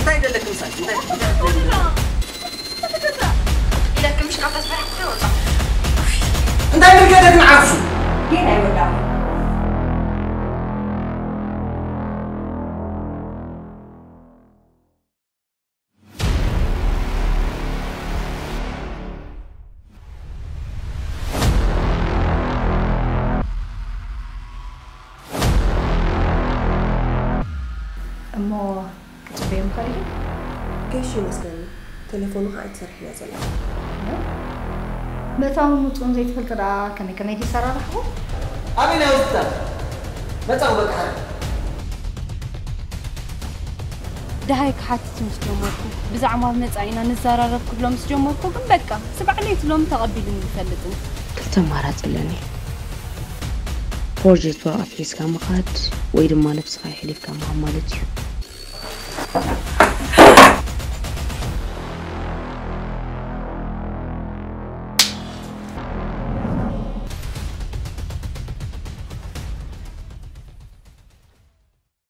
እንታይ ደለክ ምሳይ እንታይ እንታይ ኢለክ ምሽ ካብ ተስፈራ ክወጣ እንታይ ብርገደክ ንዓሱ ጌና ይወዳ እሞ ክትጽበዮም ከሪዩ ገሽ ይመስለኒ ቴሌፎኑ ከዓ ኣይትሰርሕን እያ ዘላ መታውን ምፁን ዘይትፈልጥ ደኣ ከመይ ከመይ ትሰራርሕኹ ኣበይ ናይ ሆስፒታል መጻኹ በቃ ሓደ ደሃይ ክሓትት ምስ ጀመርኩ ብዛዕባ መጻኢና ንዘራረብ ክብሎ ምስ ጀመርኩ ግን በቃ ስባዕለይ ትሎም ተቐቢሉኒ ይፈልጥን ክልተ ኣማራፂ ኣለኒ ፕሮጀክት ወረቐት ሒዝካ ምኻድ ወይ ድማ ነብስኻ የሕሊፍካ ምሃብ ማለት እዩ